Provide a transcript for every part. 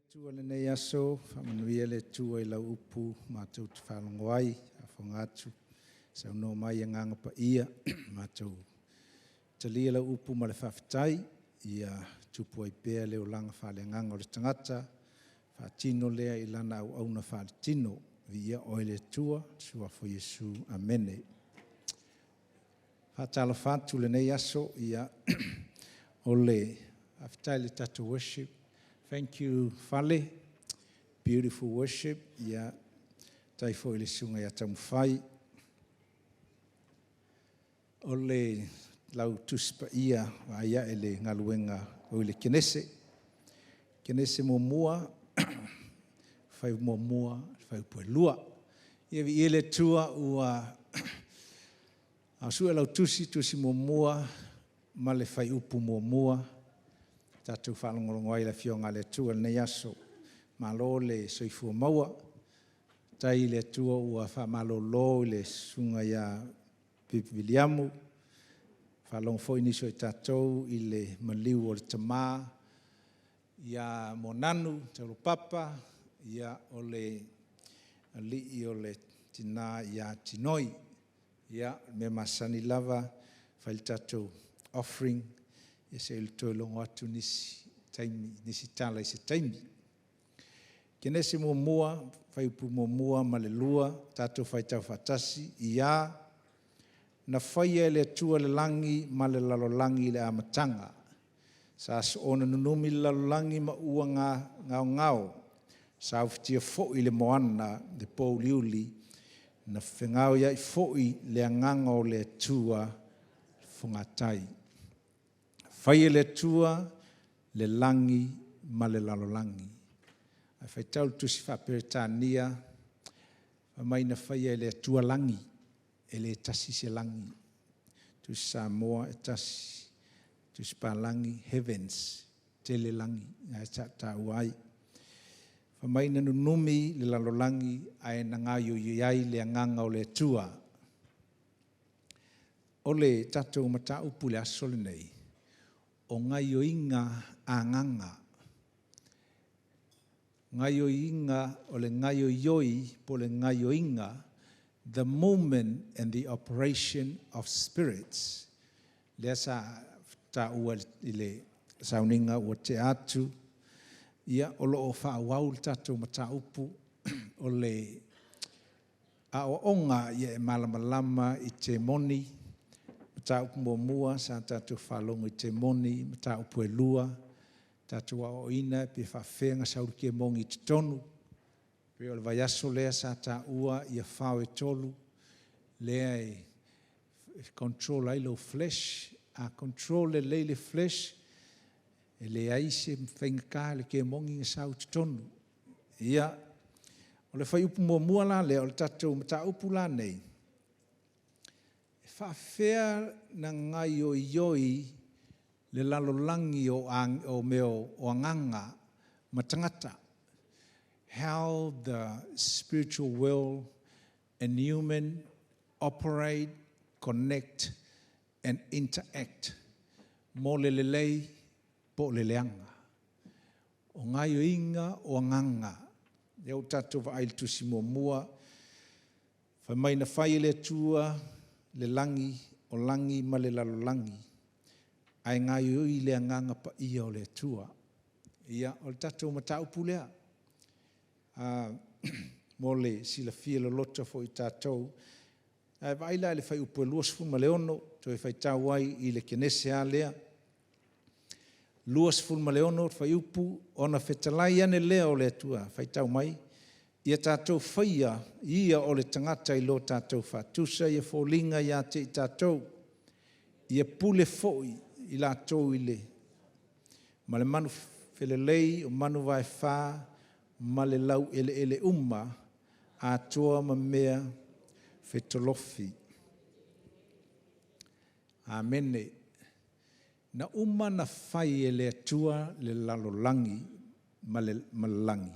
Atua i lenei aso, faamanuia le Atua i lau upu matou te faalogo ai, faafofoga atu, saunoa mai Agaga Paia, matou talia lau upu ma le faafetai, ia tupu ai pea le olaga faaleagaga o le tagata, faatino lea i lana auauna faaletino. Viia Oe le Atua, i le Suafa o Iesu. Amene. E faatalofa atu i lenei aso, faafetai i le tatou worship. Thank you Fale, beautiful worship. Faafetai foi i le Susuga ia Taumafai. O lau Tusi Paia vaai ae i le galuega i le Kenese. Kenese 1, fuaiupu 1 fuaiupu 2. Ia viia le Atua ua Suelautusi Tusi 1 ma le Fuaiupu 1, tatou faalogologo ai i le Afioga a le Atua i lenei aso. Malo le soifua maua. Faafetai i le Atua ua faamalolo i le Susuga ia Piripi Viliamu, faalogo foi nisi o tatou i le maliu o le tama ia Moananu Taulopapa, o le alii o le tina ia Tinoi. Ia, o le mea masani lava, e fai le tatou offering se i toe logo atu nisi tala i se taimi. Kenese 1, fuaiupu 1 ma le 2, tatou faitau faatasi. IA, na faia e le Atua le lagi ma le lalolagi i le amataga. Sa soona nunumi le lalolagi ma ua gaogao. Sa ufitia foi le moana i le pouliuli, na fegaoiai foi le agaga o le Atua i le fogatai. Na faia e le Atua le lagi ma le lalolagi. A faitau le Tusi Faa-Peretania, fai mai na faia e le Atua lagi, e le tasi se lagi. Tusi Samoa e tasi, Tusi Palagi heavens, tele lagi na sa taua ai. Fai mai na nunumi le lalolagi ae na gaoioi ai le agaga o le Atua. O le tatou mataupu i le aso lenei, o gaioiga agaga. Gaioiga o le gaioi po o le gaioiga, the movement and the operation of spirits. Lea sa taua i le sauniga ua tea atu. Ia, o lo o faaauau le tatou mataupu o le aoaoga ia e malamalama i temoni. Mataupu muamua sa tatou faalogo i temoni, mataupu e 2, tatou aoaoina pe faafefea ona sau le kemoni i totonu. E pei o le vaiaso lea sa taua fao e 3 lea e control ai lou flesh. A control lelei le flesh, e leai se faigata le kemoni ona sau i totonu. Ia, o le fuaiupu muamua la lea, o le tatou mataupu la lenei, e faafefea ona gaioioi le lalolagi o mea o agaga ma tagata? How the spiritual world and human operate, connect and interact mo le lelei po o le leaga. O gaioiga o agaga. Lea ua tatou vaai i le tusi muamua, fai mai na fai e le Atua le lagi, o lagi ma le lalolagi, ae gaoioi le Agaga Paia o le Atua. Ia, o le tatou mataupu lea. Mo le silafia loloto foi e tatou. A e vaai la i le fuaiupu 26, toe faitau ai i le Kenese lava lea, 26 fuaiupu, ona fetalai ane lea o le Atua, faitau mai, ia tatou faia ia o le tagata i lo tatou faatusa, ia foliga ia te i tatou, ia pule foi i latou ma le manufelelei o manuvaefa ma le laueleele uma atoa ma mea fetolofi. Amene. Na uma ona fai e le Atua le lalolagi ma le lagi,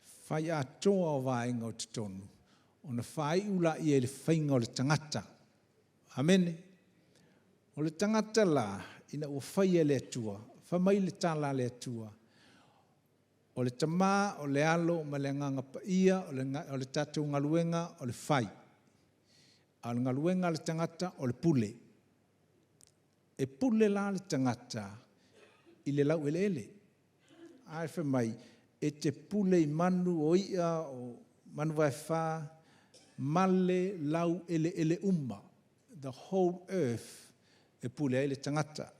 fai atoa o vaega o totonu, ona faaiu lea i le faiga o le tagata. Amene. O le tagata la, ina ua faia e le Atua, fai mai le tala a le Atua, O le Tama, o le Alo ma le Agaga Paia, o le tatou galuega o le fai, a o le galuega a le tagata o le pule. E pule la le tagata i le laueleele, ae fai mai e te pule i manu o ia o manuvaefa ma le laueleele uma, the whole earth e pule ai le tagata.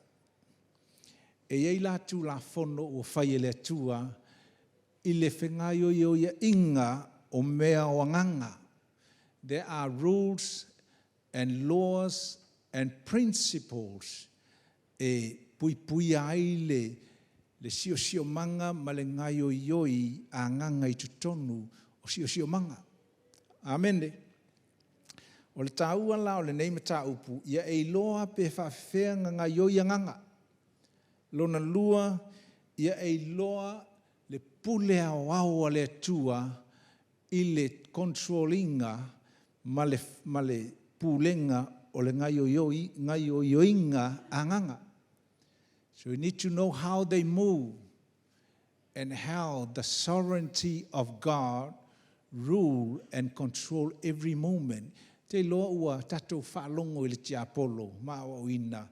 E i ai la Tulafono ua fai e le Atua i le fegaoioiaiga o mea o agaga. There are rules and laws and principles e puipuia ai le siosiomaga ma le gaioioi a agaga i totonu o siosiomaga. Amene. O le taua la o lenei mataupu, ia e iloa pe faapefea ona gaioi agaga. Lona lua, ia e iloa le pule aoao a le Atua i le control ina ma le pulega o le gaioioiga a agaga. So you need to know how they move and how the sovereignty of God rule and control every moment. Te iloa ua tatou faalogo i le tiapolo ma aoaoina,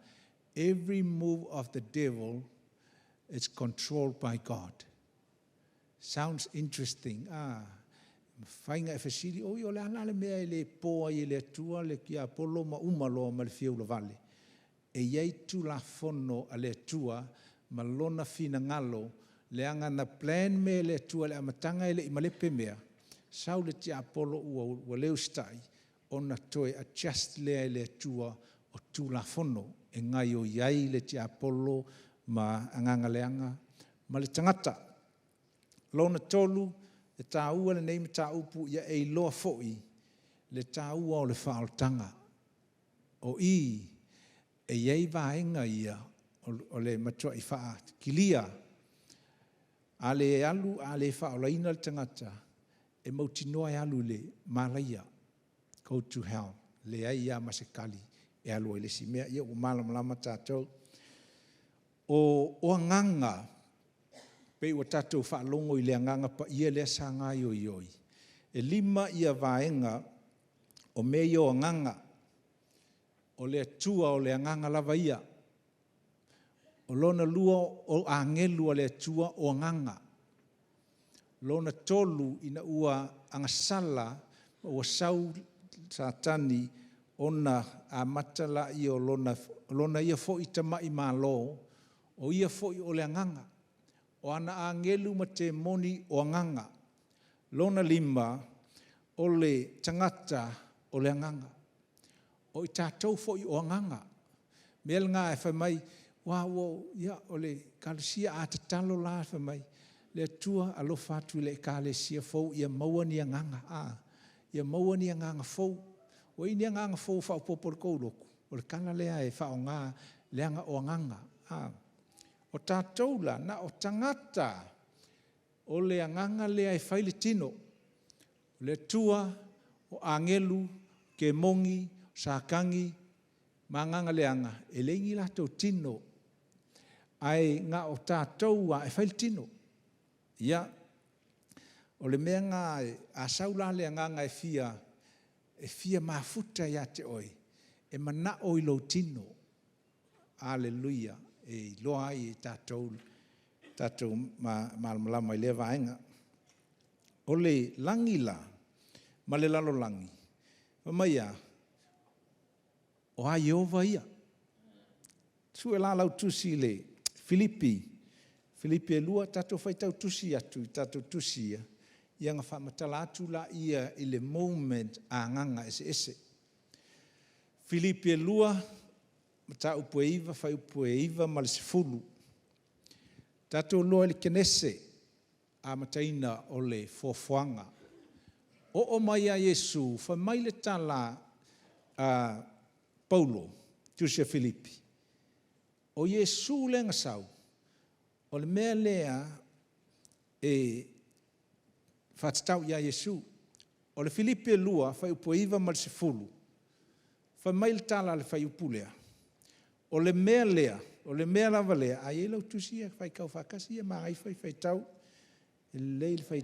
every move of the devil is controlled by God. Sounds interesting. Mafai ona e fesili, oi o le a la le mea e le po ai e le Atua le tiapolo ma uma loa ma le fia ulavale. E i ai Tulafono a le Atua ma lona finagalo, leaga na plan mea e le Atua i le amataga e le i malepe mea, sau le tiapolo ua le usitai, ona toe adjust lea e le Atua o Tulafono e gaioi ai le tiapolo ma agaga leaga ma le tagata. Lona tolu, e taua lenei mataupu ia e iloa foi le taua o le faaolataga. O i e i ai vaega ia o le matuai faakilia. A le alu a le faaolaina le tagata, e mautinoa e alu i le malaia, go to hell, leai lava ma se tali e alu ai i le isi mea. Ia ua malamalama tatou. O agaga, pei ua tatou faalogo i le Agaga Paia lea sa gaioioi, e 5 vaega o mea ia o agaga. O le Atua o le Agaga lava Ia. O lona lua o agelu a le Atua o agaga. Lona tolu, ina ua agasala ma ua sau Satani, ona amata lea o lona ia foi tamai Malo, o ia foi o le agaga. O ana agelu ma temoni o agaga. Lona lima, o le tagata o le agaga. O i tatou foi o agaga. O le mea lena e fai mai, ia o le Ekalesia a tatalo la fai mai, le Atua alofa atu i le Ekalesia fou ia maua ni agaga, ia maua ni agaga fou. Ua i ai ni agaga fou ua faaopoopo i le tou lotu? O le tala lea e faaaoga leaga o agaga. O tatou la, na o tagata o le agaga lea e fai le tino. O le Atua, o agelu, kemoni, Satani ma agaga leaga, e leai ni latou tino, ae na o tatou lava e fai le tino. Ia, o le mea lena, a sau la le agaga e fia mafuta ia te oe, e manao i lou tino. Aleluia! E iloa ai e tatou le tatou malamalama i lea vaega. O le lagi la ma le lalolagi, fai mai e a? O a Ieova ia. Sue la lau tusi i le Filipi, Filipi e 2, tatou faitau tusi atu i tatou tusi ia, ia ona faamatala atu lea i le movement a agaga eseese. Filipi e 2, mataupu e 9, fuaiupu e 9 ma le 10. Tatou iloa i le Kenese, amataina o le foafoaga. Oo mai ia Iesu, fai mai le tala a Paulo, tusi a Filipi, o Iesu lea na sau, o le mea lea e faatatau ia Iesu. O le Filipi e 2, fuaiupu e 9 ma le 10, fai mai le tala a le fuaiupu lea, o le mea lea, o le mea lava lea, a i ai lau tusi ia faitau faatasi ia manaia foi le faitau. E lelei le fai.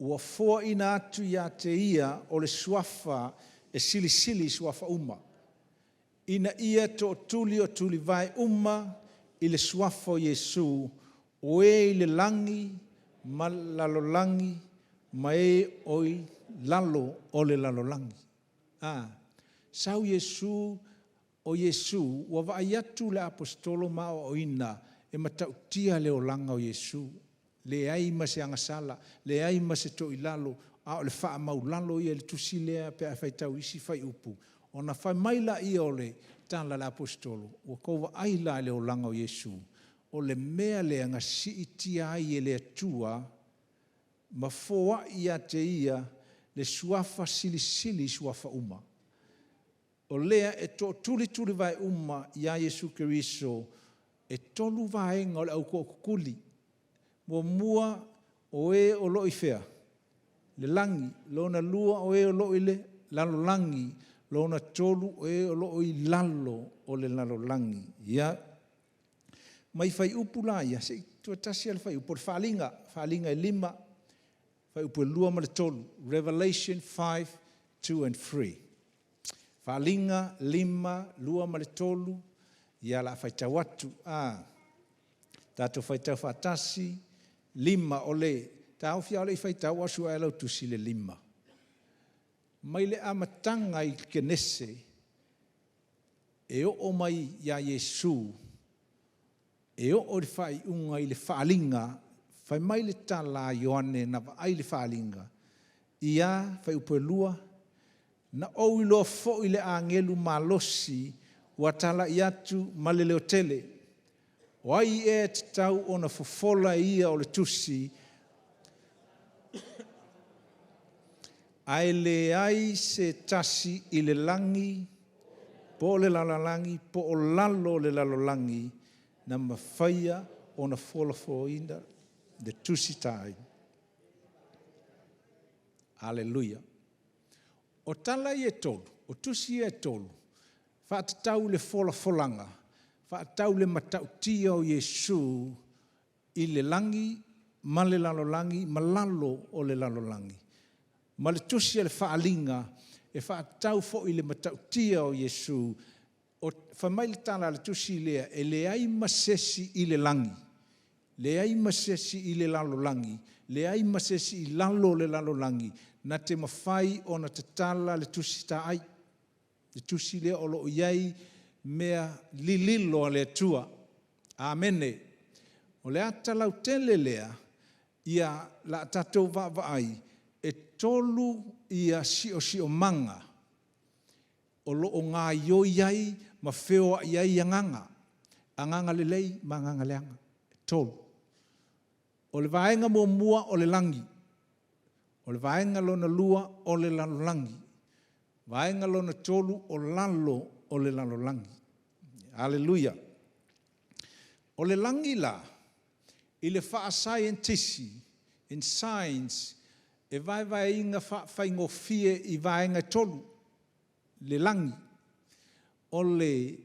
Ua foaina atu ia te Ia o le Suafa e silisili i suafa uma, ina ia tootuli o tulivae uma i le Suafa o Iesu, o e i le lagi ma le lalolagi ma e o i lalo o le lalolagi. A, sau Iesu, o Iesu, ua vaai atu le aposetolo ma aoaoina e matautia le olaga o Iesu, leai ma se agasala, leai ma se toilalo, a o le faamaualalo ia i le tusi lea pe a faitau i isi fuaiupu, ona fai mai lea o le tala a le aposetolo, ua outou vaai la i le olaga o Iesu, o le mea lea na siitia ai e le Atua ma foai ia te Ia le Suafa silisili i suafa uma. O lea e tootuli tulivae uma ia Iesu Keriso, e tolu vaega o le autootuli. Muamua, o e o lo o i fea? Le lagi. Lona lua, o e o lo o i le lalolagi. Lona tolu, o e o lo o i lalo o le lalolagi. Ia, mai fuaiupu la ia, se i toe tasi lava le fuaiupu, o le Faaaliga, Faaaliga e 5, fuaiupu e 2 ma le 3. Revelation 5, 2 and 3. Faaaliga 5, 2 ma le 3, ia o le a faitau atu. Tatou faitau faatasi, 5, o le taofi a o le i faitau a o sue lau tusi i le 5. Mai le amataga i le Kenese e oo mai ia Iesu, e oo i le faaiuga i le faaaliga, fai mai le tala a Ioane na vaai i le faaaliga, ia, fuaiupu 2, “Na ou iloa foi le agelu malosi ua talai atu ma le leotele, o ai ea e tatau ona fofola e ia o le tusi, ae leai se tasi i le lagi, po o le lalolagi, po o lalo o le lalolagi, na mafaia ona folafolaina le Tusi Taai. Aleluia. O tala ia e tolu, o tusi ia e tolu, faatatau i le folafolaga, faatatau i le matautia o Iesu i le lagi ma le lalolagi ma lalo o le lalolagi. Ma le tusi a le Faaaliga, e faatatau foi i le matautia o Iesu. Fai mai le tala a le tusi lea, e leai ma se isi i le lagi, leai ma se isi i le lalolagi, leai ma se isi i lalo o le lalolagi, na te mafai ona tatala le tusi taai, le tusi lea o lo o i ai mea lililo a le Atua. Amene. O le ata lautele lea, o le a tatou vaavaai, e tolu siosiomaga o lo o gaoioi ai ma feoai ai agaga, agaga lelei ma agaga leaga, e tolu. O le vaega muamua o le lagi, o le vaega lona lua o le lalolagi, vaega lona tolu o lalo o le lalolagi. Aleluia! O le lagi la, i le faasaienitisi, in science, e vaevaeina faafaigofie i vaega e tolu le lagi. O le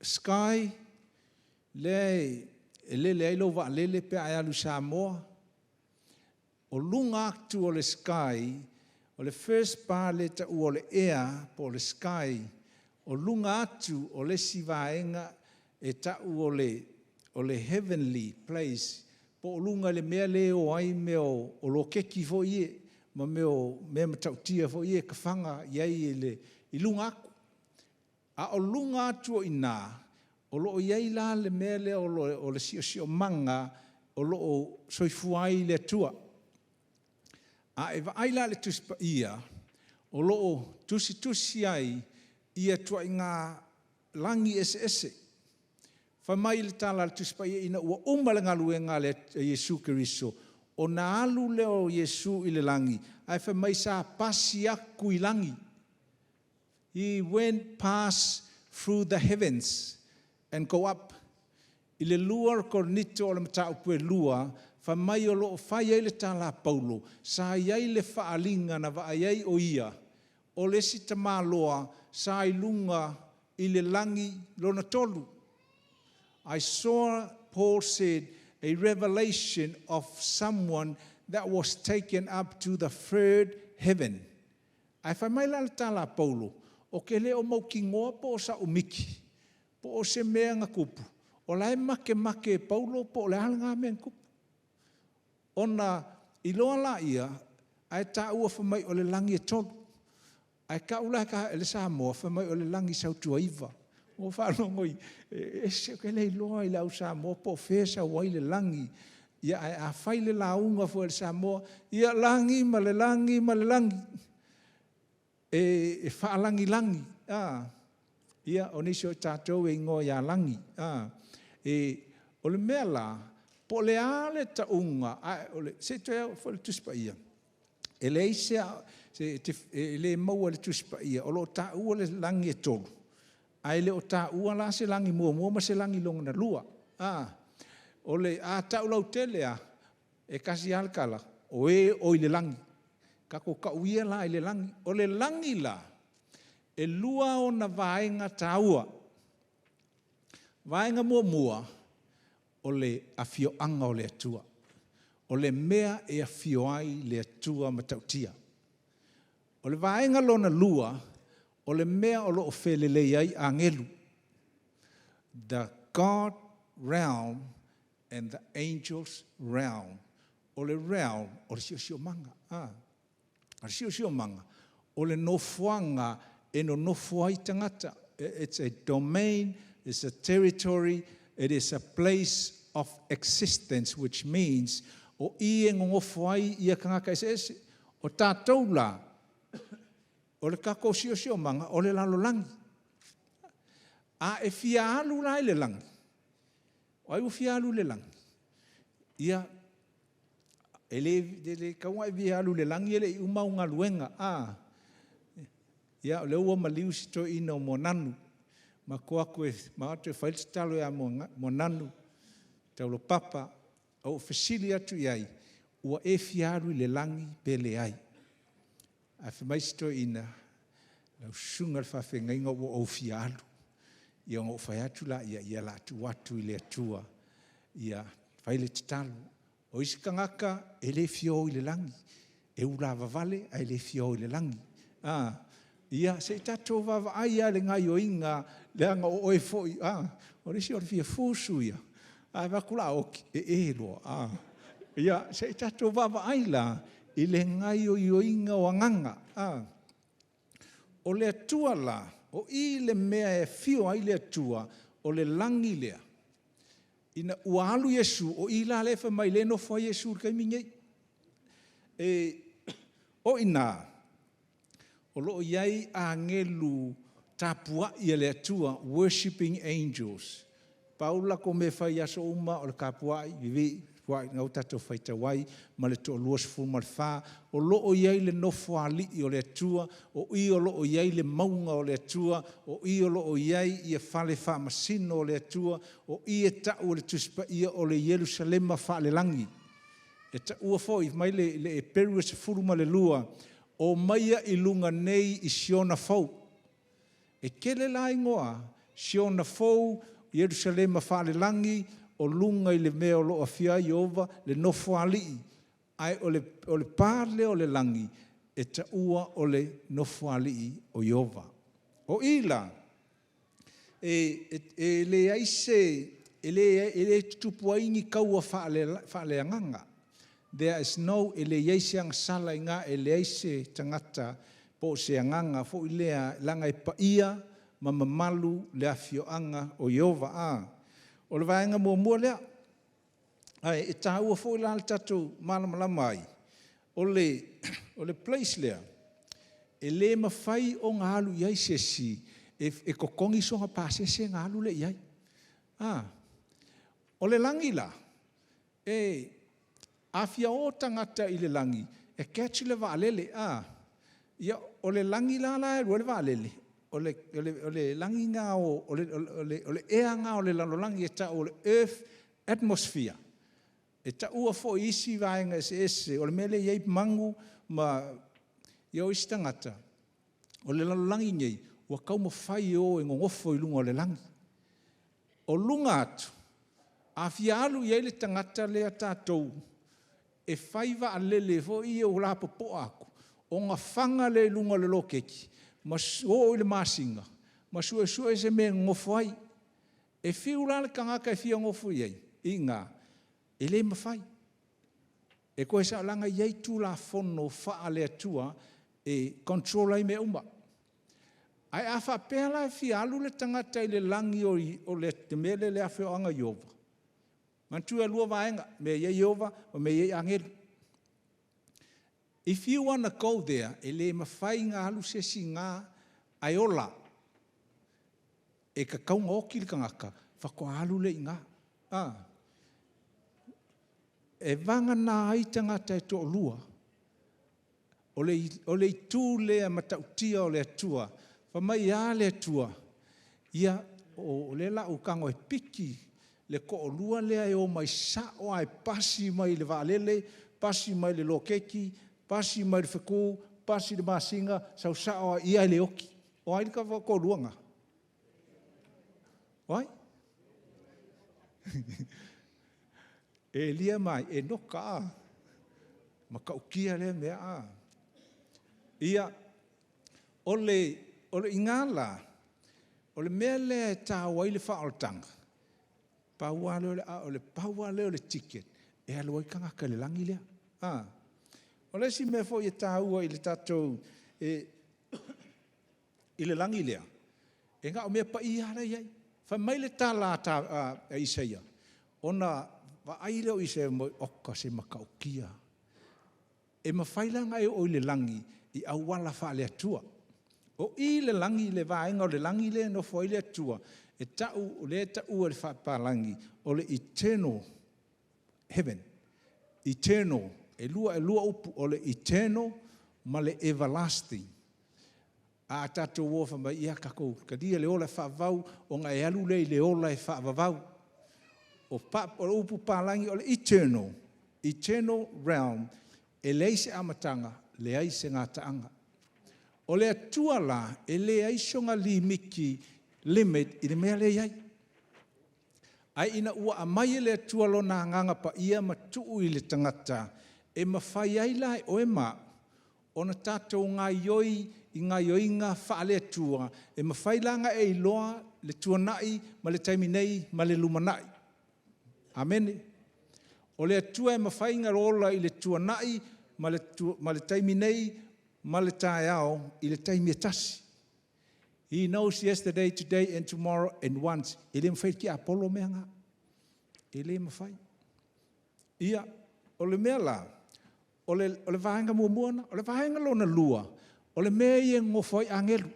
sky lea e lele ai lou vaalele pe a e alu i Samoa, o luga atu o le sky, o le first bar lea e taua o le air po o le sky, o luga atu o le isi vaega e tau o le heavenly place, po o luga i le mea lea e o ai mea o loketi foi ia, ma mea o mea matautia foi ia e fafaga i ai i luga atu. A o luga atu o i ina, o lo o i ai la le mea lea o le siosiomaga o lo o soifua ai le Atua. A e vaai la i le Tusi Paia, o lo o tusitusi ai ia ituaiga lagi eseese. Fai mai le tala a le Tusi Paia ina ua uma le galuega a Iesu Keriso, ona alu lea o Iesu i le lagi, ae fai mai sa pasi atu i lagi. He went past through the heavens and go up. I le 2 Korinito o le mataupu e 2, fai mai o lo o fai ai le tala a Paulo, sa i ai le faaaliga na vaai ai o ia, o le isi tamaloa sa i luga i le lagi lona tolu. I saw Paul said, a revelation of someone that was taken up to the third heaven. Ae fai mai la le tala a Paulo, ou te le o mautinoa po o sau miki, po o se mea na tupu, o la e makemake e Paulo po o le a lena mea na tupu. Ona iloa laia, ae taua fai mai o le lagi e tolu. Ae tau la e le Samoa, fai mai o le lagi Sautuaiva. Ou faalogo e ese, ou te le iloa i le au Samoa po o fea e sau ai le lagi. Ia ae a fai le lauga foi a le Samoa, ia lagi ma le lagi ma le lagi, e faalagilagi. A? Ia, o nisi o tatou e igoa ia Lagi. A? O le mea la, po o le a le tauga, se i toe oo foi i le Tusi Paia, e leai se, e le maua i le Tusi Paia, o lo o taua le lagi e tolu, ae le o taua la se lagi muamua ma se lagi lona lua. A tau lautele lava, e tasi lava le tala, o e o i le lagi. Tatou tau ia la i le lagi. O le lagi la, e lua ona vaega taua. Vaega muamua, o le afioaga o le Atua. O le mea e afio ai le Atua Matautia. O le vaega lona lua, o le mea o lo o felelei ai agelu. The God realm and the angels realm. O le realm, o le siosiomaga. O le siosiomaga, o le nofoaga e nonofo ai tagata. It's a domain, it's a territory, it is a place of existence, which means o i e nonofo ai ia tagata eseese. O tatou la, o le tatou siosiomaga, o le lalolagi. A e fia alu la i le lagi, o ai ua fia alu i le lagi? Ia, e le tatau ona e fia alu i le lagi e le i uma au galuega. A? Ia, o lea ua maliu si toeaina o Moananu. Matou o atu e fai le tatalo ia Moananu Taulopapa, ou fesili atu i ai, ua e fia alu i le lagi pe leai? Ae fai mai si toeaina, lau susuga i le faafeagaiga ua ou fia alu. Ia ona ou fai atu lea, ia o le a tuu atu i le Atua, ia fai le tatalo. O isi tagata e le fia o i le lagi, e ulavavale ae le fia o i le lagi. Ia se i tatou vaavaai lava i le gaoioiga, leaga o oe foi, o le isi o le fia fusu ia, ae vaai atu o le a oti, e ē loa. Ia se i tatou vaavaai la i le gaoioiga o agaga. O le Atua la, o i le mea e afio ai le Atua, o le lagi lea. Ina ua alu Iesu, o i la lea e fai mai o lea e nofo ai Iesu i le taimi lenei. O i ina, o lo o i ai agelu tapuai a le Atua, worshiping angels. Pau le latou mea e fai i aso uma o le tapuai, vivii, tapuai, lena ua tatou faitau ai ma le 24. O lo o i ai le Nofoalii o le Atua, o i o lo o i ai le mauga o le Atua, o i o lo o i ai fale faamasino o le Atua, o i e tau e le Tusi Paia o le Ierusalema faalelagi. E taua foi, fai mai le Eperu e 12, omaia i luga nei i Siona fou. E tele la igoa, Siona fou, Ierusalema faalelagi, o luga i le mea o lo o afio ai Ieova, le Nofoalii, ae o le pa lea o le lagi, e taua o le Nofoalii o Ieova. O i la, e leai se, e le tutupu ai ni taua faale-agaga. There is no, e leai se agasala i ina, e leai se tagata po o se agaga foi lea, leaga e paia ma mamalu le afioaga o Ieova. O le vaega muamua lea, ae taua foi la le tatou malamalama ai, o le place lea, e le mafai ona alu i ai se isi e totogi sona pasese ona alu lea i ai. O le lagi la, a fia o tagata i le lagi, e catch le vaalele. Ia, o le lagi la e alu ai le vaalele, o le lagi lena o le ea lena o le lalolagi e tau o le Earth Atmosphere. E taua foi e isi vaega eseese, o le mea lea e i ai manu ma o isi tagata, o le lalolagi lenei, ua taumafai e o e nonofo i luga o le lagi. O luga atu, A fia alu i ai le tagata lea tatou e fai vaalele foi ia ua lapopoa atu, ona faga lea i luga o le loketi ma o i le masina ma suesue se mea e nonofo ai. E fiu la le tagata e fia nofo i ai i ina, e le mafai. E toe leaga e i ai Tulafono faale-Atua e control ai mea uma. Ae a faapea la e fia alu le tagata i le lagi o le mea lea o le afioaga o Ieova, manatua e lua vaega, mea e i ai Ieova ma mea e i ai agelu. If you want to go there, e le mafai ona alu se isi i ina ae ola. E tatau ona oti le tagata faatoa alu lea i ina. E vagana ai tagata e toalua, o le itu lea matautia o le Atua, fai mai e a le Atua? Ia o lea o le a ou tago e piki le toalua lea e omai sao lava e pasi mai i le vaalele, pasi mai i le loketi, pasi mai i le fetu, pasi i le masina, sau sao lava i i ae le oti. O ai le toalua lena? O ai? Elia ma ai? Enoka. E matautia lea mea a? Ia, o i ina la, o le mea lea e taua ai le faaolataga, pau lava lea o le ticket e alu ai le tagata i le lagi lea. O le isi mea foi e taua i le tatou… i le lagi lea, e na o mea paia lava la e i ai. Fai mai le tala a Isaia, ona vaai lea o Isaia, oka se matautia. E mafai la ona e oo i le lagi i auala faale-Atua. O i i le lagi i le vaega o le lagi lea e nofo ai le Atua, o lea e taua i le faapapalagi o le eternal heaven, eternal. E lua upu, o le eternal ma le everlasting. A tatou o fai mai, ia tatou talia le ola faavavau, ona e alu lea i le ola e faavavau. O le upu papalagi o le eternal, eternal realm, e leai se amataga, leai se gataaga. O le Atua la, e leai sona limiti, limit i le mea lea e i ai. Ae ina ua aumai e le Atua Lona Agaga Paia ma tuu i le tagata, e mafai ai la e oe ma au ona tatou gaii i gaioiga faale-Atua, e mafai la ona e iloa le tuanai ma le taimi nei ma le lumanai. Amene. O le Atua e mafai ona ola i le tuanai ma le taimi nei ma le taeao i le taimi e tasi. He knows yesterday, today and tomorrow and once. E le mafai e le tiapolo mea na. E le mafai. Ia, o le mea la, o le vaega muamua lena. O le vaega lona lua, o le mea ia e nonofo ai agelu,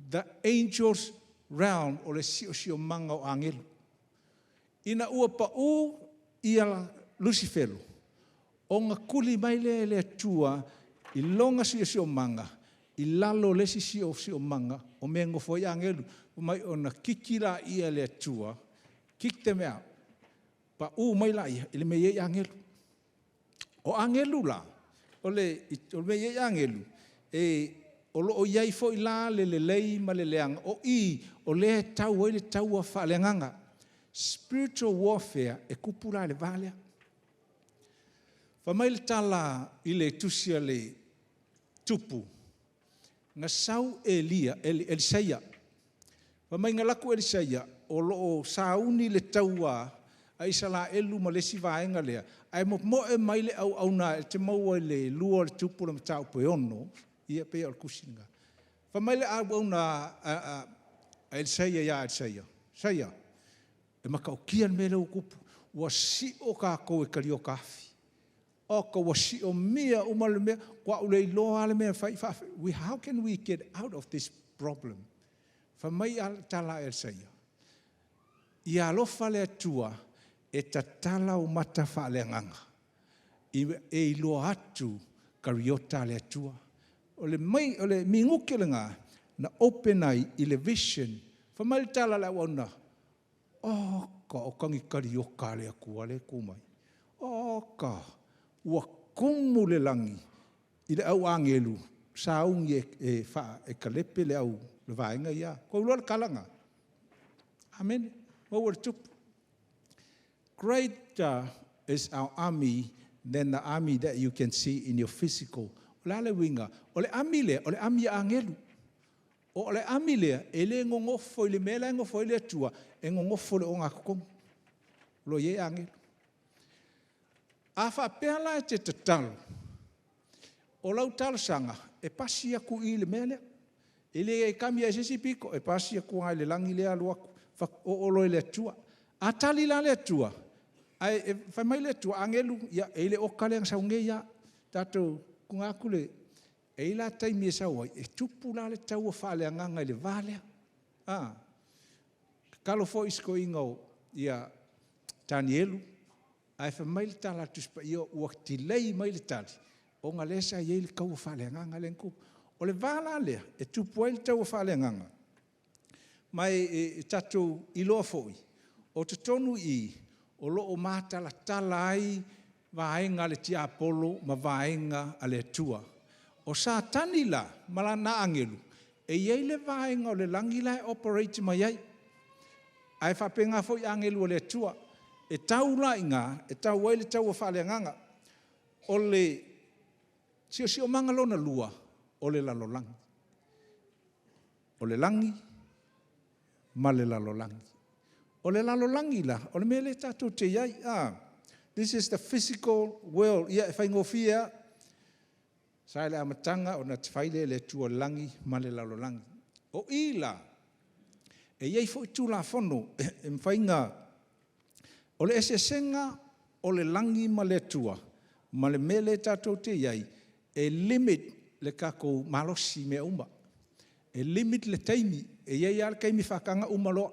the angels realm o le siosiomaga o agelu. Ina ua pau ia Lusifelo, ona tuli mai lea e le Atua i lona siosiomaga i lalo o le isi siosiomaga o mea e nonofo ai agelu. Fai mai ona kiki lea e le Atua, kick them out, pau mai laia i le mea e i ai agelu. O agelu la, o le mea e i ai agelu, o lo o i ai foi la le lelei ma le leaga. O i o lea e tau ai le taua faale-agaga. Spiritual warfare e tupu la i le va lea. Fai mai le tala i le tusi a le Tupu, na sau Elisaia, fai mai na alu atu Elisaia o lo o sauni le taua a Isaraelu ma le isi vaega lea, ae momoe mai le auauna e te maua i le 2 o le Tupu i le mataupu e 6, ia pei o le tusi lena. Fai mai le auauna a Elisaia ia Elisaia, Saia, e matautia le mea lea ua tupu, ua sio tatou e kaliota afi. Oka ua siomia uma le mea, matua ou le iloa lava le mea e fai. How can we get out of this problem? Fai mai le tala a Elisaia, ia alofa le Atua e tatala ou mata faaleagaga, e iloa atu kariota a le Atua. O le minute lena, na open ai i le vision. Fai mai le tala a le auauna, oka, oka ni kariota a le Atua lea e tu mai. Oka, ua tumu le lagi i le au agelu, sauni e kalepe le vaega ia. Ua tou iloa le tala lena? Amene. Maua e le Tupu. Greater is our army than the army that you can see in your physical. O le a le uiga? O le army lea, o le army a agelu. O le army lea, e le gogofo i le mea la e gofo ai le Atua, e gogofo i le ogatotonu. O lo o i ai agelu. A faapea la e te tatalo, o lau talosaga, e pasi atu i i le mea lea. E le kami lava i se isi pito, e pasi atu lava i le lagi lea alu atu, oo loa i le Atua. A tali la le Atua, ae fai mai le Atua, agelu, ia e i ai le oka lea na sau nei lava, tatou tuuina atu le… E i ai la taimi e sau ai, e tupu la le taua faaleagaga i le va lea. Tatalo foi si toeaina ia Tanielu, ae fai mai le tala a le Tusi Paia ua tilei mai le tali, ona o lea sa i ai le taua faaleagaga lea na tupu. O le va la lea e tupu ai le taua faaleagaga, ma e tatou te iloa foi, o totonu i i, o lo o matalatala ai vaega a le tiapolo ma vaega a le Atua. O Satani la ma lana agelu, e i ai le vaega o le lagi la e operate mai ai, ae faapena foi agelu a le Atua. E tau la i ina e tau ai le taua faaleagaga. O le siosiomaga lona lua, o le lalolagi. O le lagi ma le lalolagi. O le lalolagi la, o le mea lea tatou te i ai. This is the physical world. Ia e faigofie lava, sa i le amataga ona fai lea e le Atua o le lagi ma le lalolagi. O i la, e i ai foi Tulafono e mafai ona… O le eseesega o le lagi ma le Atua ma le mea lea tatou te i ai, e limit le tatou malosi i mea uma. E limit le taimi, e i ai lava le taimi e faataga uma loa.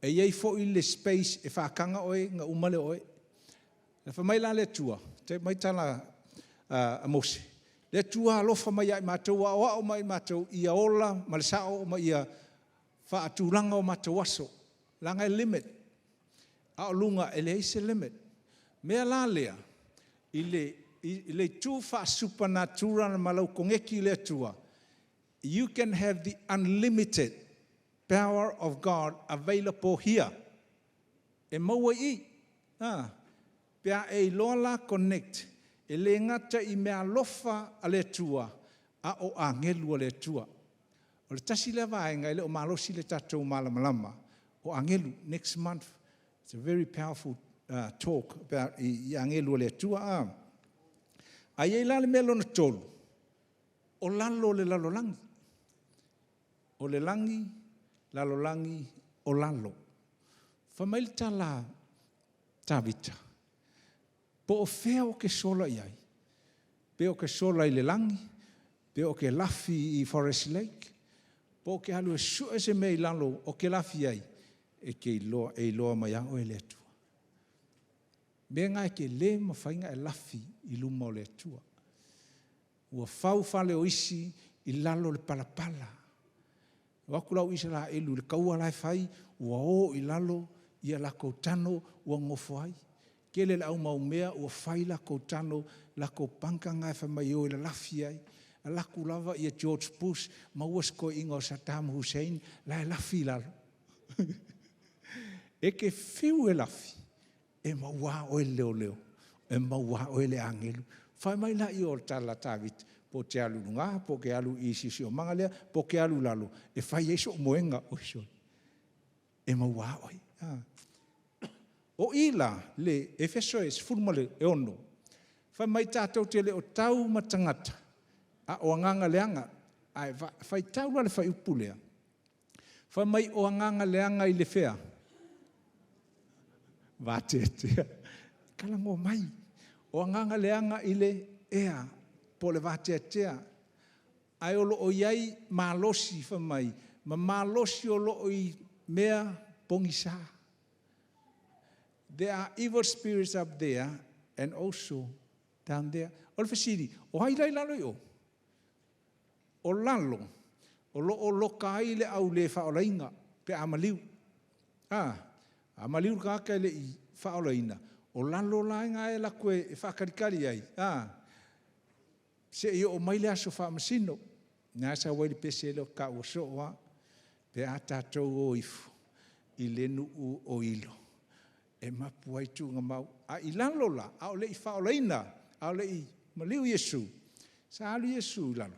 E i ai foi le space e faataga oe ona uma lea o oe. Fai mai la le Atua, fai mai le tala a Mose, le Atua alofa mai ia i matou, aoao mai ia i matou ia ola ma le sao ma ia faatulaga o matou aso, leaga e limit, a o luga e leai se limit. O le mea la lea, i le itu faasupernatural ma lau koneti i le Atua, you can have the unlimited power of God available here. E maua i i, pe a e iloa la connect, e le gata i meaalofa a le Atua, a o agelu a le Atua. O le tasi lea vaega e le o malosi le tatou malamalama, o agelu. Next month, it's a very powerful talk about i agelu a le Atua. Ae i ai la le mea lona tolu, o lalo o le lalolagi. O le lagi, lalolagi, o lalo. Fai mai le tala a Tavita, po o fea ou te sola i ai, pe ou te sola i le lagi, pe ou te lafi i Forest Lake, pe ou te alu e sue se mea i lalo ou te lafi ai, e iloa mai lava oe e le Atua. O mea na e te le mafai ona e lafi i luma o le Atua. Ua fau fale o isi i lalo o le palapala. O atu le au Isaraelu i le taua la e fai, ua o i lalo ia latou tano ua nonofo ai. Tele ina le au maumea ua fai latou tano, latou bunker na fai mai e o e lalafi ai. Alu atu lava George Bush maua si toeaina o Sadam Hussein la e lafi i lalo. E te fiu e lafi, e maua lava oe e le leoleo, e maua lava oe e le agelu. Fai mai lea o le tala a Tavita, pe ou te alu i luga pe ou te alu i le siosiomaga lea, pe ou te alu i lalo, e fai ai sou moega. Oi sole, e maua lava oe. O i la, i Efeso 16, fai mai tatou te le o tau ma tagata, a o agaga leaga. A faitau la i le fuaiupu lea, fai mai o agaga leaga i le fea? Vateatea. Talanoa mai. O agaga leaga i le ea po o le vateatea, ae o lo o i ai malosi fai mai, ma malosi o lo o i mea pogisa. There are evil spirits up there and also down there. O le fesili, o ai la e i lalo i o? O lalo, o lo o loka ai le au le faaolaina pe a maliu. A maliu le tagata e le i faaolaina, o lalo la i ina e alu atu e faatalitali ai, seia oo mai le aso faamasino. Lena e sau ai le pese lea ou te taua soo lava, pe a tatou o ifo i le nuu o Hilo. E mapu ai tuugamau. A i lalo la, a o le i faaolaina, a o le i maliu Iesu, sa alu Iesu i lalo,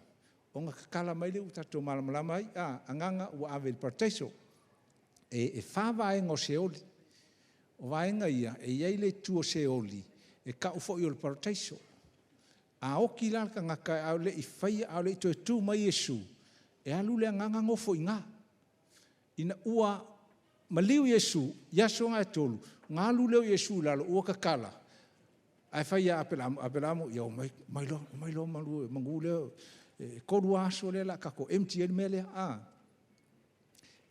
ona tatala mai lea ua tatou malamalama ai, agaga ua ave i le parataiso. E 4 vaega o Seoli. O vaega ia, e i ai le itu o Seoli, e tau foi o le parataiso. A oti la le tagata a o le i toe tu mai Iesu, e alu le agaga nofo i ina. Ina ua maliu Iesu i aso na e 3, ona alu lea o Iesu i lalo ua tatala, ae fai ia Aperaamo, “Aperaamo ia omai loa manu lea, e 3 lava aso lea o le a tatou empty ai le mea lea.”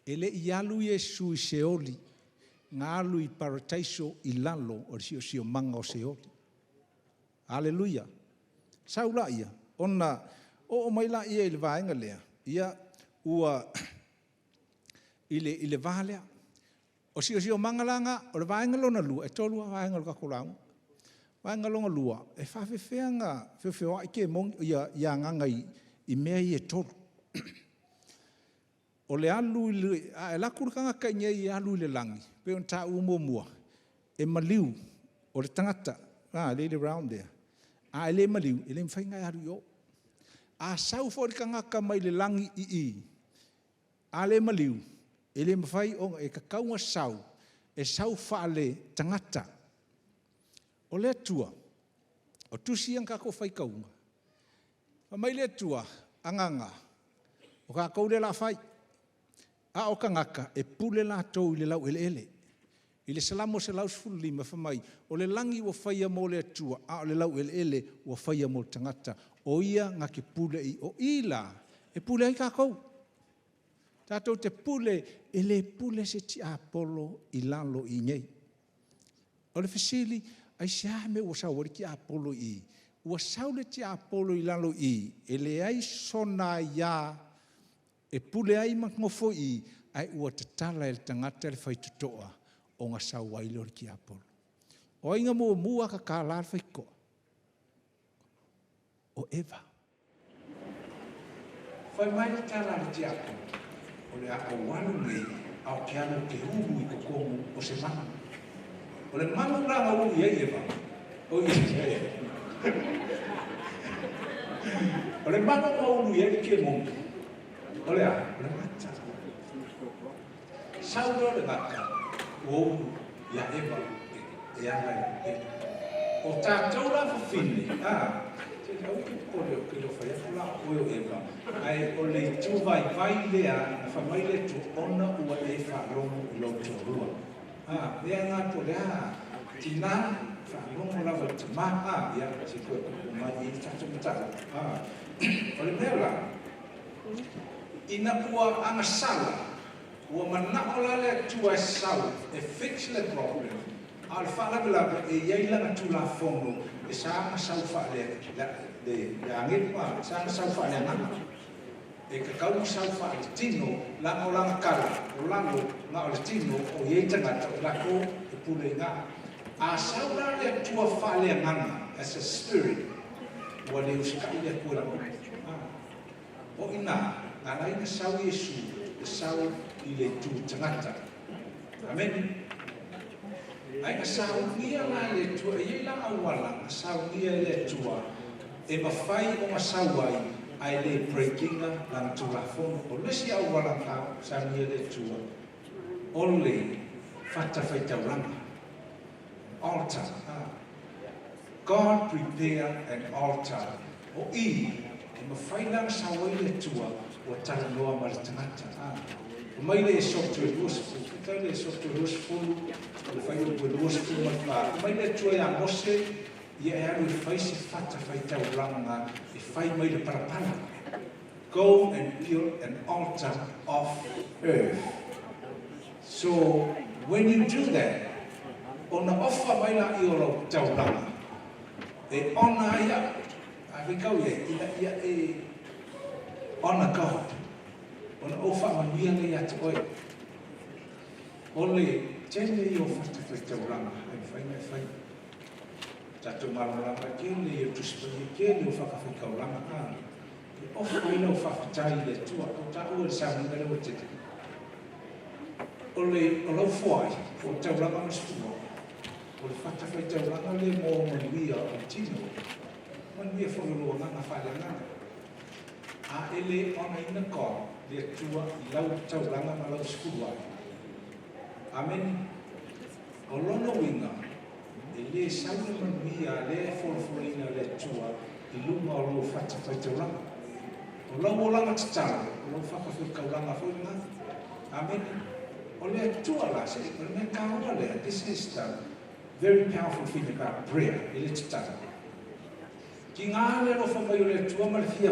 E le i alu Iesu i Seoli, na alu i parataiso i lalo o le siosiomaga o Seoli. Aleluia! Sau laia, ona oo mai lea i le vaega lea, i le va lea. O le siosiomaga la lena. O le vaega lona lua, e 3 lava vaega o le tatou lauga. O le vaega lona lua, e faapefea ona feofeoai agaga i mea ia e 3. O le alu i le… a alu atu le tagata i inei e alu i le lagi, e pei ona taua muamua, e maliu, o le tagata lea e i le round lea, a le maliu, e le mafai ona e alu i o. A sau foi le tagata mai le lagi i i, a le maliu, e le mafai ona… e tatau ona sau, e sau faale-tagata. O le Atua, o tusi ia na tatou faitauina, fai mai le Atua, agaga, o tatou lea o le a fai, a o tagata e pule latou i le laueleele. I le Salamo 115, fai mai, o le lagi ua faia mo le Atua, a o le laueleele ua faia mo le tagata o ia na te pule i ai. O i la e pule ai tatou. Tatou te pule, e le pule se tiapolo i lalo i inei. O le fesili, aisea le mea ua sau ai le tiapolo i i? Ua sau le tiapolo i lalo i i, e leai sona aia e pule ai ma nofo i i, ae ua tatala e le tagata le faitotoa ona sau ai lea o le tiapolo. O ai na muamua tatalaina le faitotoa? O Eva. Fai mai le tala a le tiapolo, o le a ou alu nei ae ou te alu ou te ulu i totonu o se manu. O le manu la na ulu i ai Eva, o le manu na ulu i ai le kemoni, o le a? O le gata. Sau loa le gata, ua ulu ia Eva e ala i le O tatou la fafine, aua e te popole ou te le o fai atu la o oe o Eva, ae o le itu vaivai lea na fai mai le Atua, ona ua e faalogo i lou toalua. Lea la po o le a, tina, faalogo lava i le tama, ia se i toe tuutuu mai i le tatou mataupu. O le mea la, ina ua agasala, ua manao la le Atua e sau e fix le problem, a o le faalavelave e i ai lana Tulafono e sa ona sau faale le agelu, sa ona sau faaleagaga. E tatau ona sau faaletino, leaga o lana tala, o lalo na o le tino o i ai tagata, o latou e pule i ina. A sau la le Atua faaleagaga, as a spirit, ua le usitai le Atua i lana O i ina, na ala ai ona sau Iesu, e sau i le itu tagata. Amene. Ae na saunia la e le Atua, e i ai la auala na saunia e le Atua e mafai ona sau ai, ae le break ina lana Tulafono. O le isi auala na saunia e le Atua, o le fatafaitaulaga, altar. God prepare an altar. O i, e mafai la ona sau ai le Atua ua talanoa ma le tagata. O mai le Esoto e 20, faitau le Esoto e 20, o le fuaiupu e 24. O mai le Atua ia Mose, ia e alu e fai se fatafaitaulaga e fai mai le palapala. Go and build an altar of earth. So, when you do that, ona ofa mai la i o lau taulaga, e ona ai au, a faitau i ai, ina ia e honor God, ona ou faamanuia lea ia te oe. O le tele ia o fatafaitaulaga e mafai ona e fai. Tatou malamalama e tele ia o Tusi Paia, tele o fatafaitaulaga, e ofa ai lau faafetai i le Atua. O taua i le saunoaga lea ua tea, o lau foai, o taulaga ma le sefuluono. O le fatafaitaulaga lea mo manuia o le tino, manuia foi o lou agaga faaleagaga. A e le honour ina God, le Atua i lau taulaga ma lau sefulu ai. Amene. O lona uiga, e lē sau le manuia lea e folafolaina e le Atua i luga o lou fatafaitaulaga. O lau olaga tatalo, o lau fatafaitaulaga foi lena. Amene. O le Atua la, se o le mea taua lea, this is the very powerful thing about prayer, e le tatalo. Tiga le alofa mai o le Atua ma le fia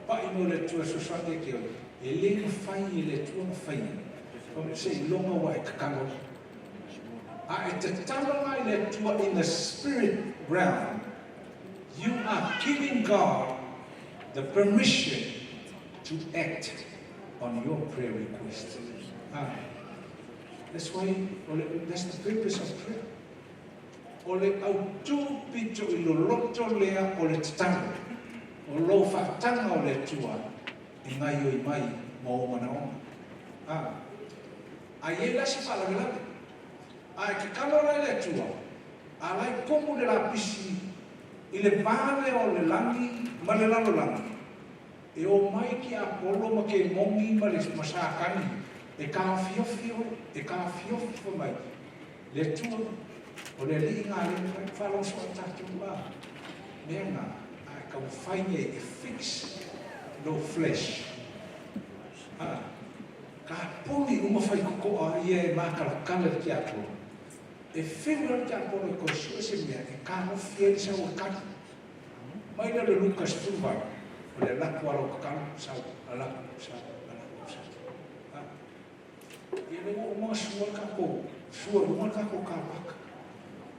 pa'i mai o le Atua e fesoasoani ia te oe, e lē mafai e le Atua ona faia, seiloga ua e tatalo. A e tatalo la i le Atua in the spirit realm, you are giving God the permission to act on your prayer request. Ah, that's why, that's the purpose of prayer. O le autū pito i loloto lea o le tatalo, o lou faataga o le Atua e gaoioi mai ma ou manaoga. Ah, a i ai la se faalavelave, a e tatalo la i le Atua, a lai tumu le lapisi i le va lea o le lagi ma le lalolagi, e o mai tiapolo ma kemogi ma le ma Satani e taofiofi oe, e taofiofi fai mai le Atua o le Alii lena lea e fai faalogo tatou a mea na a e taumafai nei e fix lou flesh a kapuni uma faitoto'a ia e matalatala i le tiapolo e fiu la le tiapolo e toe sue se mea e taofi ai le sau e kali mai lea o le Luka 18, o le alu atu lava o lau tatalo, sau, alu atu, sau, alu atu, sau. Ia lea ua uma ona sua le tatou, sua i luga le tatou car park.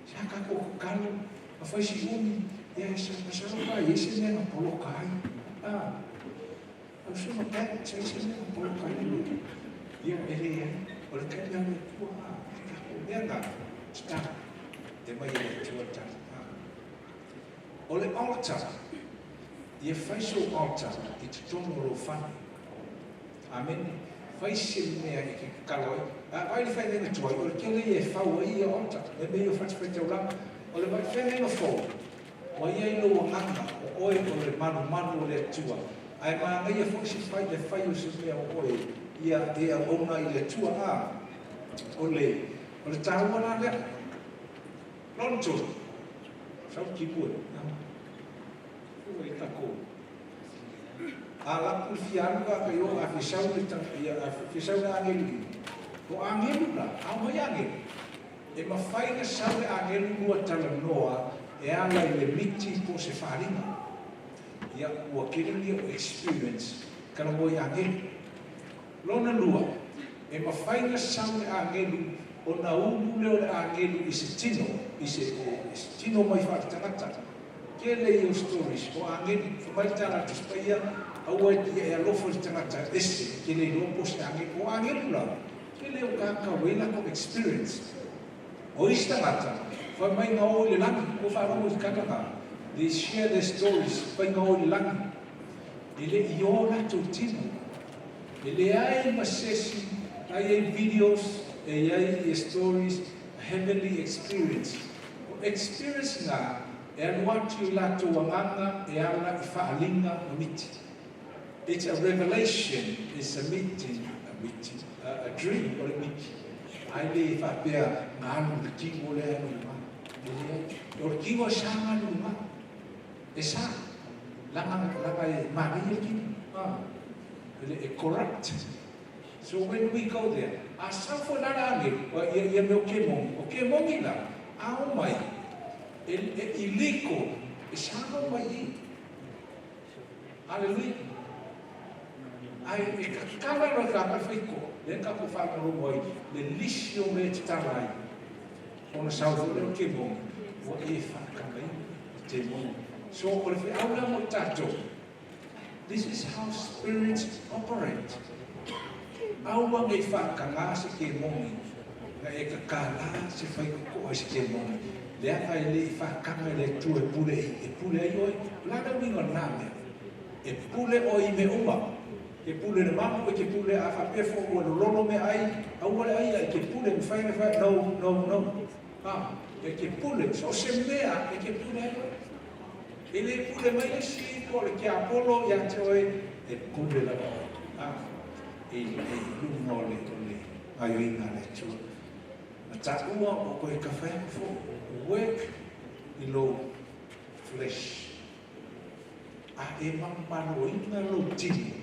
Sa tatou tatalo, ma fai si umi, ia masalo pe a i ai se mea na poloka ai. Lau Susuga Pat, sa i ai se mea na poloka ai le mea? Ia, e leai, o le tali lava o le Atua, le tatou mea na, tatalo, e aumai e le Atua le tali. O le altar, ia fai sou altar i totonu o lou fale. Amene. Fai se mea e te tatalo ai. A vaai i le feagaiga tuai, o le tele ia e fau ai ia altar, me mea ia o fatafaitaulaga. O le feagaiga fou, ua i ai lou agaga, o oe o le malumalu o le Atua. Ae manaia foi se fai le fai o se mea o oe ia e auauna i le Atua. A o le taua la lea. Lona tolu, sau timu e. Ua i takou. A lapu le fia alu ka kai o a fia sau le ia a fia sau le agelu i. O agelu la, a mai agelu. E mafai na sau le agelu lua talanoa e ala i le miti po o se faaaliga. Ia ua tele ia o experience talanoa i agelu. Lona lua, e mafai na sau le agelu ona ulu lea o le agelu i se tino, i se tino mai faaletagata. Tele ia o stories o agelu, fai mai le tala a le Tusi Paia, aua e ia e alofa i le tagata ese, e te le iloa po o se agelu. O agelu la, tele o tagata ua i ai latou experience. O isi tagata, fai mai na o i le lagi, ua faalogo i le tala na. They share their stories, fai na o i le lagi. E le i o latou tino. E leai ma se isi, ai ai videos, e i ai stories, heavenly experience. O experience na, e alu atu i latou agaga e ala i faaaliga ma miti. It's a revelation, it's a meeting, a dream o le miti. Ai le faapea na alu le tino lea alu i luga. E leai. O le tino e sa na alu i luga. E sa. Laga, laga e manaia le tino. Ah. E le e corrupt. So when we go there, a sau foi la la agelu, ia, ia mea o kemogi. O kemogi la, a o mai, e illegal, e sa o mai i. Hallelujah. Ai, e kakala loa ka ka faiko, le ka ko whakalongo ai, le lisi o me te tala ai. Ona sau foi lea o kemogi, ua e whakanga i te mogi. So, o le feau lea mo tatou. This is how spirits operate. Aua nei whakanga se kemogi, na e kakala se whaikokoa i se kemogi. Leaga e le i whakanga i le Atua e pule i, e pule ai oe. La le uiga o nā mea. E pule oe i mea uma. Ke pule le mamu e ke pule a whapea fo ua lololo me ai, aua le ai ai ke pule me whai me whai, no, no, no. Ah, E ke pule, so o se mea e ke pule ai oe. E le pule mai le isi po o le tiapolo ia te oe, e pule lava oe. I luga o le gaoioiga a le Atua. Na taua o koe kafai aku foi, work i lou flesh. A e manumaloina lou tino,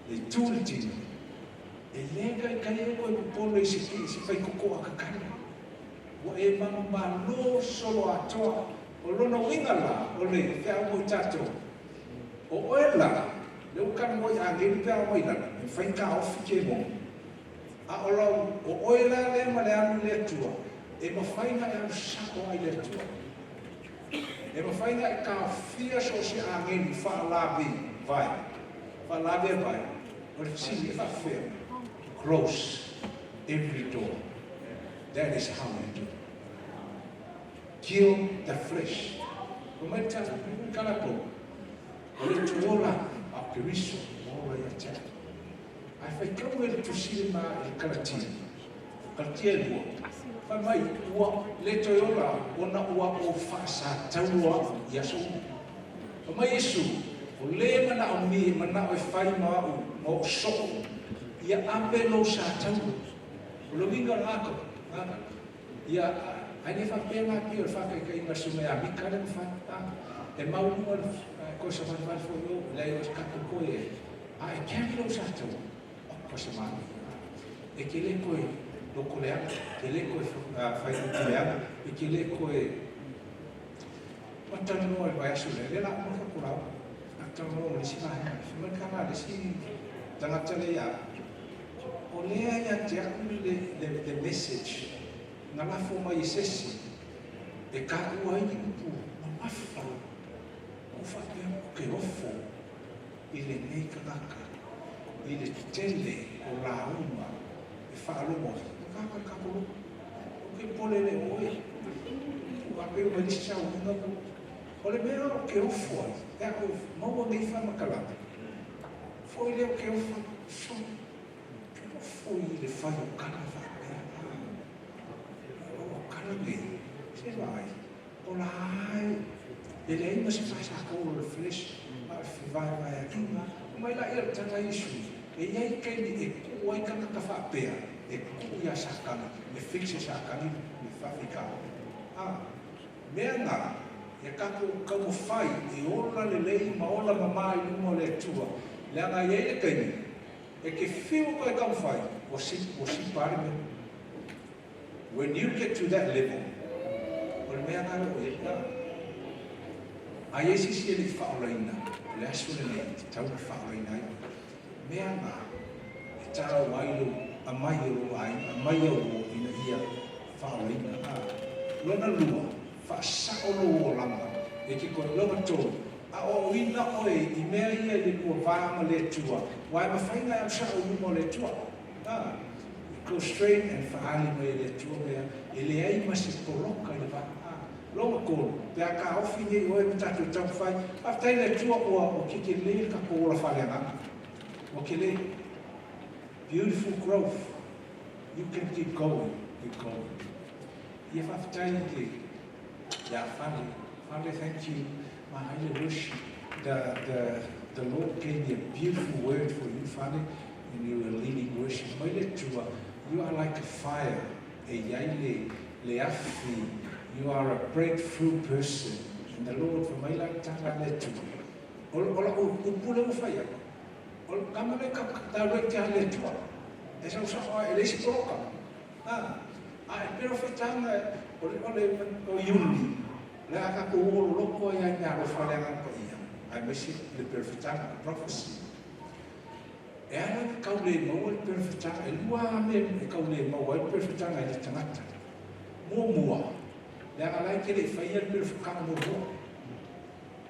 le itu le tino, e le taitai ai koe popole i se faikoko a kakali. Ua e manumalo solo atoa. O lona uiga la, o le feau mo i tatou. O oe la, le ua talanoa i agelu pe a oo mai i lalo, e mafai ona taofi kemona. A o lau, o oe la lea ma le alu i le Atua, e mafai ona e alu sao lava i le Atua. E mafai ona e taofia so o se agelu faalave vae, faalave vae. O le fesili, e faapefea? Close every door. That is how you do it. Kill the flesh. Fai mai le tala a Paulo, o le toe ola a o Keriso ua ola ia te au. Ae faitau e le Tusi lena i le Kalatia, Kalatia e 2, fai mai, ua le toe ola ona ua ou faasataua au i aso uma. Fai mai Iesu, o le manaomia e manao e fai ma au ma ou soo, ia ave lou sataua. O le uiga o lena ia, ae le faapea la pei o le faataitaiga a le susuga ia Mika lea na fai, e maualuga le toe savalivali foi i o, leai o se tatou toe a e carry lou sataua, o se manaia. E te le toe lotoleaga, e te le toe fai upu leaga, e te le toe matalanoa i le vaiaso lea, lea o le a uma le tatou lauga. A talanoa ma le isi vaega, fai mai le tala a le isi tagata lea ia au, o lea ia te au le message na lafo mai e se isi e taua ai ni upu mamafa, ua ou faapea ou te ofo i lenei tagata i le tele o lauga e faalogo ai. Ua taga le tatou lotu. Ou te popole le o oe. Ua faapea mai le isi saunoaga, o le mea ou te ofo ai, pe a ou maua nei faamatalaga, foi lea ou te ofo, so, ou te ofo i le fai o tala faapea. O tala nei, se vaai, o la e leai ma se faasataua o le flesh, ma o le fevaevaeaiga. Mai laia o le tala a Iesu, e i ai taimi e tuu ai tagata faapea, e tuu ia Satani, e fix e Satani le faafitauli. Mea na, ia tatou taumafai e ola lelei ma ola mama i luma o le Atua, leaga e i ai le taimi, e te fiu koe taumafai, ua sipa lava le mea. When you get to that level, o le mea lena e oo i ai. A i ai se isi e le i faaolaina, o le aso lenei e tatau ona faaolaina ai oe. Mea na e taua ai lou aumai o lou aiga, aumai au uo ina ia faaolaina. Lona lua, faasao lou olaga e ke koe. Lona tolu, aoaoina oe i mea ia i le lua va ma le Atua, aua e mafai ona e alu sao i luma o le Atua. Go straight and faaali mai e le Atua mea e leai ma se poloka i le va. Lona tolu, pe a taofi nei oe ma tatou taumafai, faafetai i le Atua ua kekele le tatou ola faaleagaga. Ua kele. Beautiful growth. You can keep going, keep going. Ia faafetai i le ia Fale. Fale, thank you. Magai le worship. The Lord gave me a beautiful word for you, Fale, when you were leading worship. Mai le Atua, you are like a fire. E i ai le afi. You are a breakthrough person. And the Lord, fai mai la le tala a le Atua. O lau upu lea ua fai atu, o le tama lea ka talu ai te a le Atua. E sausao lava, e leai se poloka. A e perofetaga o le o Iuni, o le a tatou oo loloto ai lava i meaalofa a le Agaga Paia, aemaise le perofetaga, the prophecy. E ala ona tau le maua le perofetaga, e lua lava mea e tau le maua ai le perofetaga i le tagata. Muamua, leaga la e te le i faia le perofetaga muamua.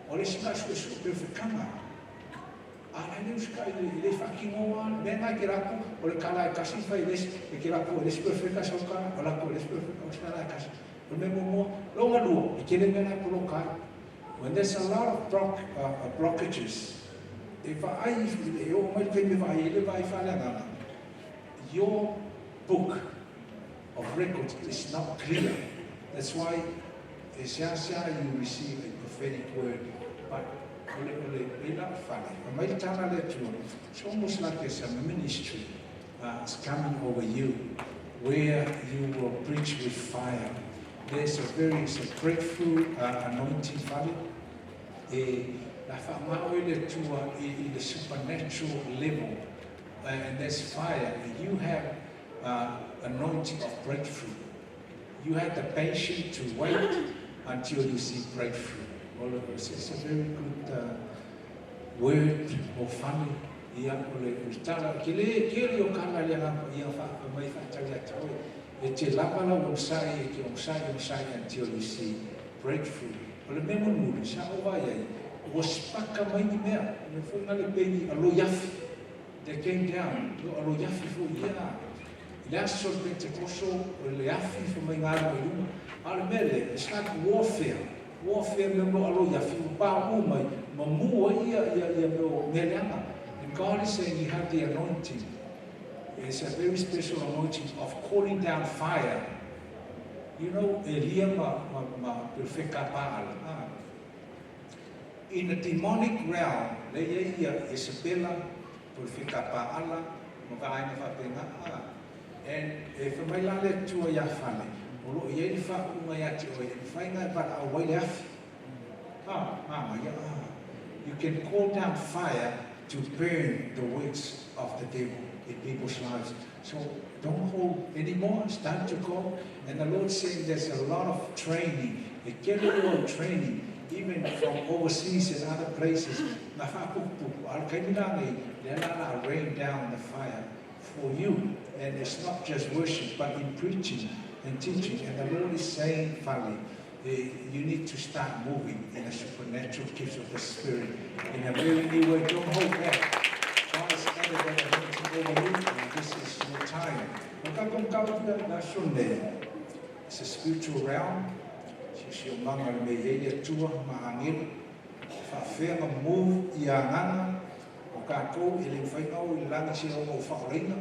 O le isi mea suesue perofetaga, a la e le usitai e le i faatinoa le mea lena e te alu atu, o le tala e tasi fai e le isi, e te alu atu e le isi perofeta sau tala, alu atu e le isi perofeta o se tala e tasi. O le mea muamua. Lona lua, e tele mea la e poloka ai. When there's a lot of blockages, e vaai, e oo mai le taimi e vaai ai le vaai faaleagaga, your book of records is not clear. That's why e seasea you receive a prophetic word, but o le pela fale mai tala le Atua. It's almost like there's a ministry is coming over you where you will preach with fire. There's a very it's a breakthrough anointing, fale e la whaamao i le Atua i the supernatural level, and there's fire. You have anointing of breakthrough. You have the patience to wait until you see breakthrough. Well, it's a very good word o fale ia o le tala ke le ke le o kala le nga ia fa mai fa tali atu e te lava la o sai e ke o sai o sai until you see breakthrough. O le mea mulimuli sa o vai ai ua spaka mai ni mea le foi na le peni alo yafi. They came down lo alo yafi fo ia i le aso o le Pentekoso o le afi fo mai ngā mai luma a le mea le. It's like warfare, warfare me mo alo yafi o pa u mai ma mua ia ia ia mea mea leaga. And God is saying you have the anointing. It's a very special anointing of calling down fire. Elia ma perfecta paala. Ah. In the demonic realm, le ia ia Isabella, perfecta paala, ma vaenga whapenga. Ah. And e whamai la le tua ia fale, o lo ia i wha unga ia te oe, e whainga e wala au waile afi. Ah, ah, ia, ah. You can call down fire to burn the works of the devil in people's lives. So don't hold anymore. It's time to go. And the Lord's saying there's a lot of training. A general training, even from overseas and other places. Na whapupupu, al kaimilangi, le la rain down the fire for you. And it's not just worship, but in preaching and teaching. And the Lord is saying, finally, you need to start moving in the supernatural gifts of the Spirit in a very new way. Don't hold back. God has added that anointing over you, and this is your time. It's a spiritual realm. Si o manga le me ye tua ma angelo. Fa whea move i a nganga o kākou e le whainga o i langi se o ngau whaoreina.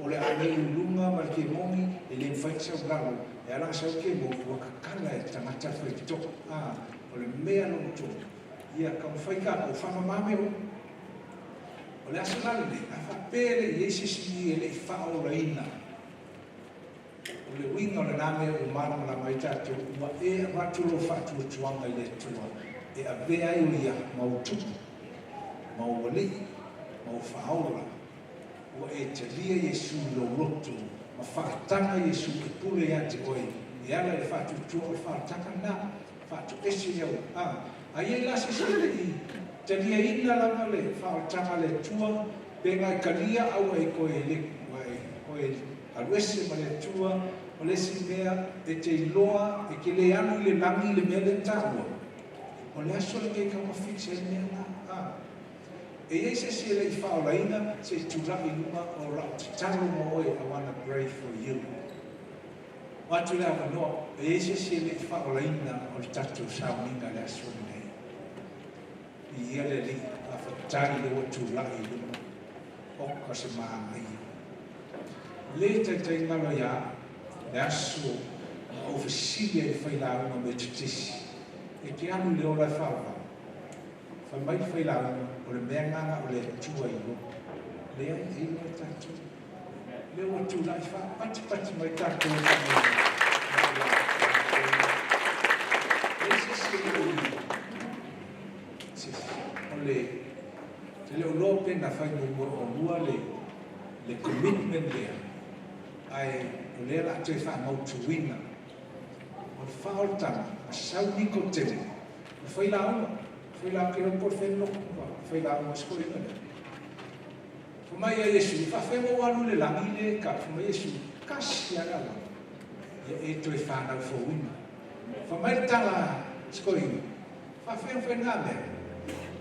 O le angelu lunga ma le ke mongi e le whainga sau lalo. E ala sau ke mongi ua kakala e tangata whai to. O le mea longo tō. Ia ka mwhai ka o whamamame o. O le aso lale le, a whapele i eisi i e le i whaoraina. O le winga o le nā mea o mana la mai tātou, ua e avatu lo whaatuatuanga i le Atua. E avea ai o ia mau tupu, mau wali, mau whaola. Ua e talia Iesu i lo loto, ma whaatanga Iesu e pule ia te oe. E ala e whaatuatua o le whaatanga nā, whaatu ese iau. A ia la se se le i talia ina lava le whaatanga le Atua, pe ngai kalia au e koe le, e koe alu ese ma le Atua, o le si mea e te iloa e ke le alu i le langi le mea le tāua. O le aso le kei kaua fixe e mea la. E iei se se le i whaolaina, se i tūlai lunga o rau tatalo mo oe, I wanna pray for you. O atu le awanoa, e iei se se le i whaolaina o le tātou sauninga le aso nei. I ia le li, a whatari le o tūlai lunga, o ka se maanga ia. Le taitai ngalo ia, le aso ma o whasilia i whailaunga me te tisi. E ke alu le ora e whawa. Whai mai whailaunga o le mea nganga o le tua i lo. Le ai e ua tātou. Le ua tūlai wha, pati pati mai tātou e wha. Le se se le o se o le te le o loa pe na whai mo o mua le commitment lea. Ai o lea la te wha mautuina. O le whaoltanga, a sau niko tele. O whai la unga, whai la ke ropo whenlo, whai la unga sko inga le. Wha mai a Yesu, wha whenga walu le langi le ka, wha mai Yesu, kasi ala la. Ia e toe whanau fōuina. Wha mai le tala sko inga. Wha whenga whenga mea.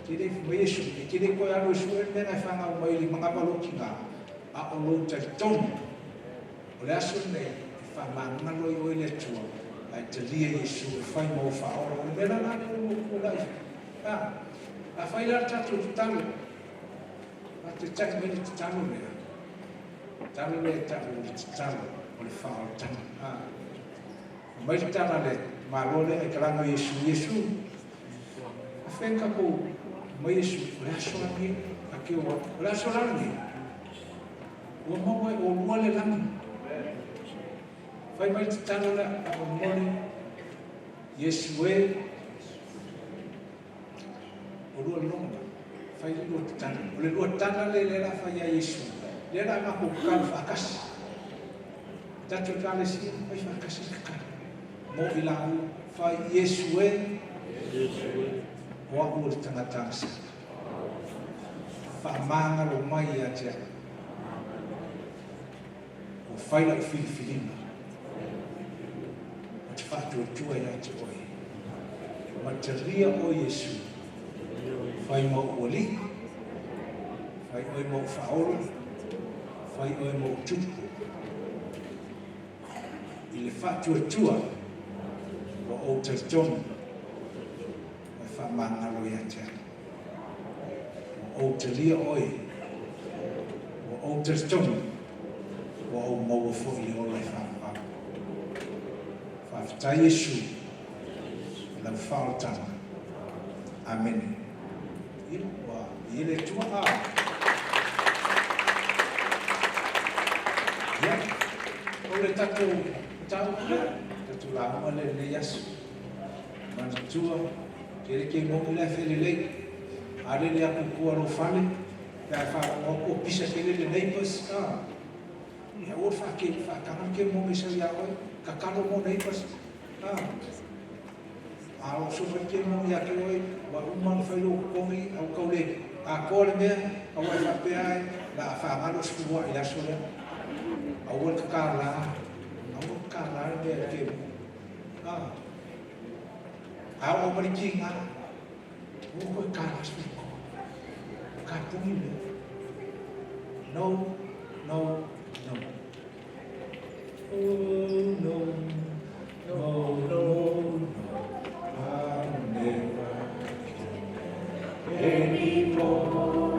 Te le wha mai Yesu, e te le koe alu e su e mea ngai whangau mai le mga maloki ngā, a o lou talitonu. O le aso nei, e whamangalo i oe le Atua, ai talia Iesu e whai mau whaora. O le mea la le o ku lai. A whai la tātou tatalo. A te tai mai le tatalo lea. Talo lea talo le tatalo o le whaoratanga. Mai le tala a le Malo lea e talaga o Iesu, Iesu, afea na tatou mai Iesu, o le aso la lenei, ta te o atu. O le aso la lenei, ua maua e olua le lagi. Fai mai le tatalo lea, faamolemole, Iesu e, olua le logo la. Fai le lua tatalo. O le lua tala lea lea la fai ia Iesu, lea la matou tatalo faatasi. Tatou Ekalesia, fai faatasi le tatalo. Mo i laua, fai Iesu e, o au o le tagata agasala. Faamagalo mai ia te au. Ua fai lau filifiliga. Ou te faatuatua ia te oe. Ma talia oe Iesu. Fai ma ou alii. Fai oe ma ou faaola. Fai oe ma ou tupu. I le faatuatua ua ou talitonu ua e faamagalo ia te au. Ua ou talia oe, ua ou talitonu ua ou maua foi le ola e faavavau. Faafetai Iesu i lau faaolataga. Amene. Ia, ua i ai le Atua. A. Ia, o le tatou mataupu lea, tatou lauga lea i lenei aso. Manatua, tele ke moni la e felelei. A lele atu i tua o lou fale, pe a e faalogo atu ua pisa tele le neighbours, a, ia aua le faataga le kemoni e sau ia oe, tatalo mo neighbours, a. A oso mai le kemoni ia te oe, ua uma ona fai lou totogi, a ua tau le atoa le mea, aua e faapea ai, o le a faagalo sefuluai i le aso lea. Aua le tatala, aua le tatala le mea i le kemoni. A. A oo mai le tiga, aua toe tala 13. Kapuni le. No, no, no. Oh, no, no, no, no. I'll never anymore.